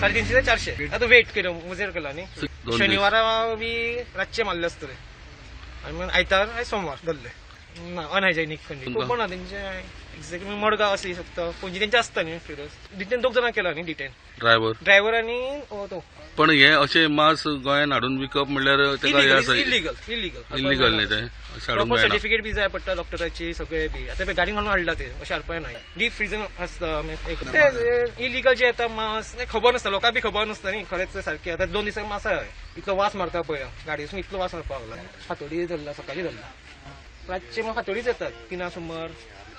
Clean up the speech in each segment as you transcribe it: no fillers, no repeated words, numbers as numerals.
350 ते 400. आतां वेट केलो मुजेर केला न्ही. शनिवारा बी रातचे मारले आसतले आनी मागीर आयतार आनी सोमवार धरले. ना अनहायजेनीक कंडिशन खबर ना तेंचे एक्झॅक्ट. मडगांव आसूं शकता, पणजी तेंचे आसता न्ही फिरोज. डिटेन 2 जाणां केला न्ही डिटेन, ड्रायव्हर आनी तो. पण हे अशें मांस गोंयान हाडून विकप म्हणल्यार इलिगल. इलिगल इलिगल न्ही तें. प्रॉपर सर्टिफिकेट बी जाय पडटा डॉक्टराची सगळे बी. आतां गाडी घालून हाडला ते अशें हाडपा ना. डीप फ्रिजन आसता ते इलिगल जे येता मांस खबर नासता, लोकांक बी खबर नासता न्ही खरेंच सारकें. आतां 2 दिसांक मांस इतलो वास मारता पळय गाडयेसून, इतलो वास मारपाक लागला. फातोडी धरला, सकाळी धरला, रातचे मग फातोडीच येतात 3 सुमार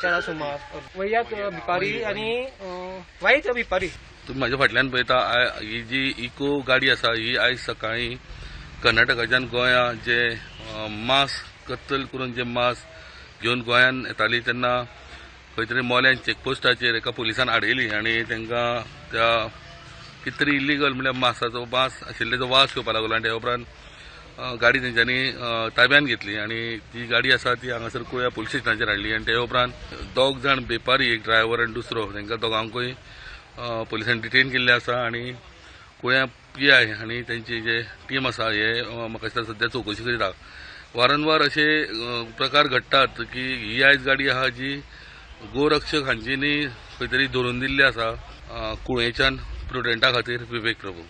4 सुमार. वयात भिपारी आनी वायट भिपारी. तुम्ही म्हाज्या फाटल्यान पळयता ही जी इको गाडी आसा ही आयज सकाळीं कर्नाटकाच्यान गोंया जे मांस कत्तल करून जे मांस घेवन गोंयान येताली तेन्ना खंय तरी मोल्यान चॅकपोस्टाचेर एका पुलिसान आडयली आनी तांकां त्या कितें तरी इलिगल म्हणल्यार मांसाचो मांस आशिल्ल्याचो वास येवपाक लागलो आनी त्या उपरांत गाडी तेंच्यांनी ताब्यान घेतली आनी ती गाडी आसा ती हांगासर कुळ्या पुलीस स्टेशनाचेर हाडली आनी ते उपरांत 2 जाण बेपारी, एक ड्रायव्हर आनी दुसरो, तांकां दोगांकूय पुलिसान डिटेन केल्ले आसा आनी कुळ्या पी I आनी तेंची जे टीम आसा हे म्हाका दिसता सद्या चवकशी करीता. वारंवार अशे प्रकार घडटात की ही आयज गाडी आहा जी गोरक्षक हांच्यांनी खंय तरी धरून दिल्ली आसा. कुळेच्यान प्रुडंटा खातीर विवेक प्रभू.